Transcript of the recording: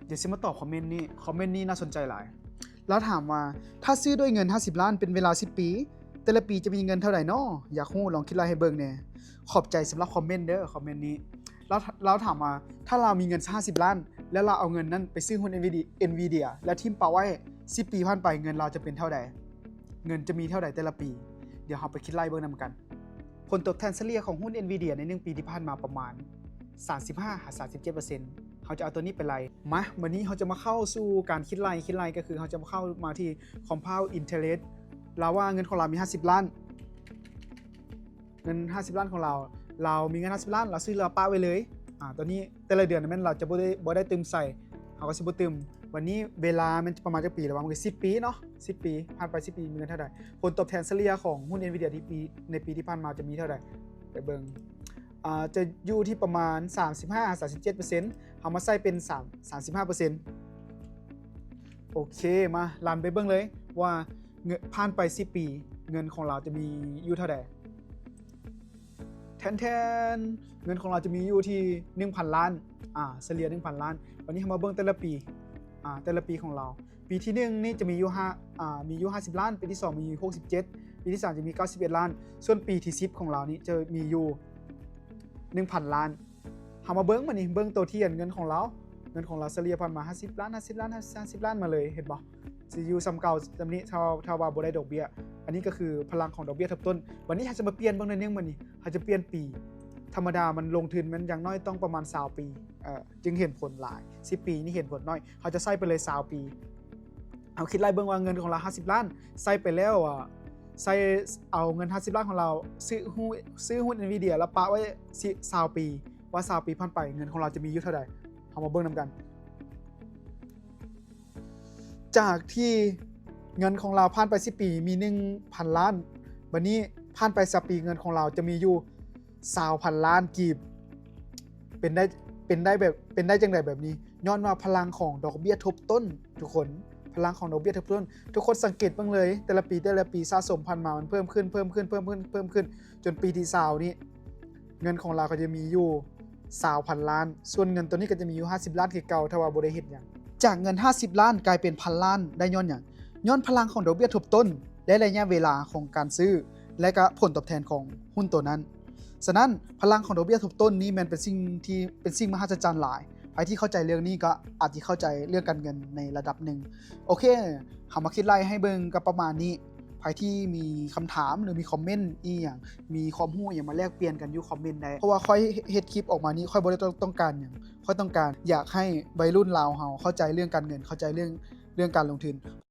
ດຽວຊິມາຕອບຄອມເມັນນີ້ ຄອມເມັນນີ້ໜ້າສົນໃຈຫຼາຍ. ລາວຖາມວ່າ ຖ້າຊື້ດ້ວຍເງິນຫ້າສິບລ້ານເປັນເວລາສິບປີ ແຕ່ລະປີຈະມີເງິນເທົ່າໃດນໍ? ຢາກຮູ້ ລອງຄິດໄລ່ໃຫ້ເບິ່ງແດ່. ຂອບໃຈສຳລັບຄອມເມັນເດີ ຄອມເມັນນີ້. ລາວ ລາວຖາມວ່າ ຖ້າລາວມີເງິນຫ້າສິບລ້ານ ແລ້ວລາວເອົາເງິນນັ້ນໄປຊື້ຫຸ້ນ Nvidia ແລ້ວຖິ້ມປະໄວ້ ສິບປີຜ່ານໄປເງິນລາວຈະເປັນເທົ່າໃດ? ເງິນຈະມີເທົ່າໃດແຕ່ລະປີ? ດຽວເຮົາໄປຄິດໄລ່ເບິ່ງນຳກັນ. ຜົນຕອບແທນສະເລ່ຍຂອງຫຸ້ນ Nvidia ໃນໜຶ່ງປີທີ່ຜ່ານມາປະມານສາມສິບຫ້າຫາສາມສິບເຈັດເປີເຊັນ. ເຮົາຈະເອົາຕົວນີ້ໄປໄລ່. ມາ ມື້ນີ້ເຮົາຈະມາເຂົ້າສູ່ການຄິດໄລ່ ຄິດໄລ່ກໍຄືເຮົາຈະມາເຂົ້າມາທີ່ compound interest. ລາວວ່າເງິນຂອງລາວມີຫ້າສິບລ້ານ ເງິນຫ້າສິບລ້ານຂອງລາວ ລາວມີເງິນຫ້າສິບລ້ານ ລາວຊື້ລາວປະໄວ້ເລີຍ. ອາ ຕອນນີ້ແຕ່ລະເດືອນແມ່ນລາວຈະບໍ່ໄດ້ ບໍ່ໄດ້ຕື່ມໃສ່ ເຮົາກໍຊິບໍ່ຕື່ມ. ວັນນີ້ເວລາແມ່ນປະມານຈັກປີແລ້ວວະ? ມັນຄືສິບປີເນາະ ສິບປີ ຜ່ານໄປສິບປີມີເງິນເທົ່າໃດ? ຜົນຕອບແທນສະເລ່ຍຂອງຫຸ້ນ Nvidia ທີ່ປີ ໃນປີທີ່ຜ່ານມາຈະມີເທົ່າໃດ? ໄປເບິ່ງ ອາ ຈະຢູ່ທີ່ປະມານສາມສິບຫ້າຫາສາມສິບເຈັດເປີເຊັນ. ເຮົາມາໃສ່ເປັນສາມ ສາມສິບຫ້າເປີເຊັນ. ໂອເຄ ມາລັນໄປເບິ່ງເລີຍວ່າ ເງິນ ຜ່ານໄປສິບປີ ເງິນຂອງລາວຈະມີຢູ່ເທົ່າໃດ? ແທນໆ ເງິນຂອງລາວຈະມີຢູ່ທີ່ໜຶ່ງພັນລ້ານ ອາ ສະເລ່ຍໜຶ່ງພັນລ້ານ. ວັນນີ້ເຮົາມາເບິ່ງແຕ່ລະປີ ອາ ແຕ່ລະປີຂອງລາວ. ປີທີໜຶ່ງນີ້ຈະມີຢູ່ຫ້າ ອາ ມີຢູ່ຫ້າສິບລ້ານ, ປີທີສອງມີຢູ່ຫົກສິບເຈັດ, ປີທີສາມຈະມີເກົ້າສິບເອັດລ້ານ, ສ່ວນປີທີສິບຂອງລາວນີ້ຈະມີຢູ່ໜຶ່ງພັນລ້ານ. ເຮົາມາເບິ່ງບາດນີ້ ເບິ່ງໂຕທຽນເງິນຂອງລາວ ເງິນຂອງລາວສະເລ່ຍຜ່ານມາຫ້າສິບລ້ານ ຫ້າສິບລ້ານ ຫ້າສິບລ້ານມາເລີຍ ເຫັນບໍ່? ຊິຢູ່ສ່ຳເກົ່າສ່ຳນີ້ ຖ້າ ຖ້າວ່າບໍ່ໄດ້ດອກເບ້ຍ. ອັນນີ້ກໍຄືພະລັງຂອງດອກເບ້ຍທົບຕົ້ນ. ບາດນີ້ເຮົາຈະມາປ່ຽນເບິ່ງໜ້ອຍໜຶ່ງ ບາດນີ້ເຮົາຈະປ່ຽນປີ. ທຳມະດາມັນລົງທຶນມັນຢ່າງໜ້ອຍຕ້ອງປະມານຊາວປີ ເອີ ຈຶ່ງເຫັນຜົນຫຼາຍ, ສິບປີນີ້ເຫັນຜົນໜ້ອຍ. ເຮົາຈະໃຊ້ໄປເລີຍຊາວປີ. ເຮົາຄິດໄລ່ເບິ່ງວ່າເງິນຂອງລາວຫ້າສິບລ້ານ ໃຊ້ໄປແລ້ວ ອາ ໃຊ້ ເອົາເງິນຫ້າສິບລ້ານຂອງລາວຊື້ຫຸ້ນ ຊື້ຫຸ້ນ Nvidia ແລ້ວປະໄວ້ຊາວປີ ວ່າຊາວປີຜ່ານໄປເງິນຂອງລາວຈະມີຢູ່ເທົ່າໃດ? ເຮົາມາເບິ່ງນຳກັນ. ຈາກທີ່ເງິນຂອງລາວຜ່ານໄປສິບປີມີໜຶ່ງພັນລ້ານ, ບາດນີ້ຜ່ານໄປຊາວປີເງິນຂອງລາວຈະມີຢູ່ຊາວພັນລ້ານກີບ. ເປັນໄດ້ ເປັນໄດ້ແບບ ເປັນໄດ້ຈັ່ງໃດແບບນີ້? ຍ້ອນວ່າພະລັງຂອງດອກເບ້ຍທົບຕົ້ນ ທຸກຄົນ, ພະລັງຂອງດອກເບ້ຍທົບຕົ້ນ. ທຸກຄົນສັງເກດເບິ່ງເລີຍ ແຕ່ລະປີ ແຕ່ລະປີສະສົມຜ່ານມາ ມັນເພີ່ມຂຶ້ນ ເພີ່ມຂຶ້ນ ເພີ່ມຂຶ້ນ ເພີ່ມຂຶ້ນ ຈົນປີທີຊາວນີ້ ເງິນຂອງລາວກໍຈະມີຢູ່ຊາວພັນລ້ານ, ສ່ວນເງິນໂຕນີ້ກໍຈະມີຢູ່ຫ້າສິບລ້ານຄືເກົ່າ ຖ້າວ່າບໍ່ໄດ້ເຮັດຫຍັງ. ຈາກເງິນຫ້າສິບລ້ານກາຍເປັນພັນລ້ານໄດ້ຍ້ອນຫຍັງ? ຍ້ອນພະລັງຂອງດອກເບ້ຍທົບຕົ້ນ ແລະ ໄລຍະເວລາຂອງການຊື້ ແລະ ກະຜົນຕອບແທນຂອງຫຸ້ນໂຕນັ້ນ. ສະນັ້ນ ພະລັງຂອງດອກເບ້ຍທົບຕົ້ນນີ້ແມ່ນເປັນສິ່ງທີ່ ເປັນສິ່ງມະຫັດສະຈັນຫຼາຍ. ໃຜທີ່ເຂົ້າໃຈເລື່ອງນີ້ກໍອາດຈະເຂົ້າໃຈເລື່ອງການເງິນໃນລະດັບໜຶ່ງ. ໂອເຄ ເຮົາມາຄິດໄລ່ໃຫ້ເບິ່ງກໍປະມານນີ້. ໃຜທີ່ມີຄຳຖາມ ຫຼື ມີຄອມເມັນອີ່ຫຍັງ ມີຄວາມຮູ້ອີ່ຫຍັງ ມາແລກປ່ຽນກັນຢູ່ຄອມເມັນໄດ້. ເພາະວ່າຂ້ອຍເຮັດຄລິບອອກມານີ້ ຂ້ອຍບໍ່ໄດ້ຕ້ອງ ຕ້ອງການຫຍັງ, ຂ້ອຍຕ້ອງການຢາກໃຫ້ໄວລຸ້ນລາວເຮົາເຂົ້າໃຈເລື່ອງການເງິນ ເຂົ້າໃຈເລື່ອງ ເລື່ອງການລົງທຶນ.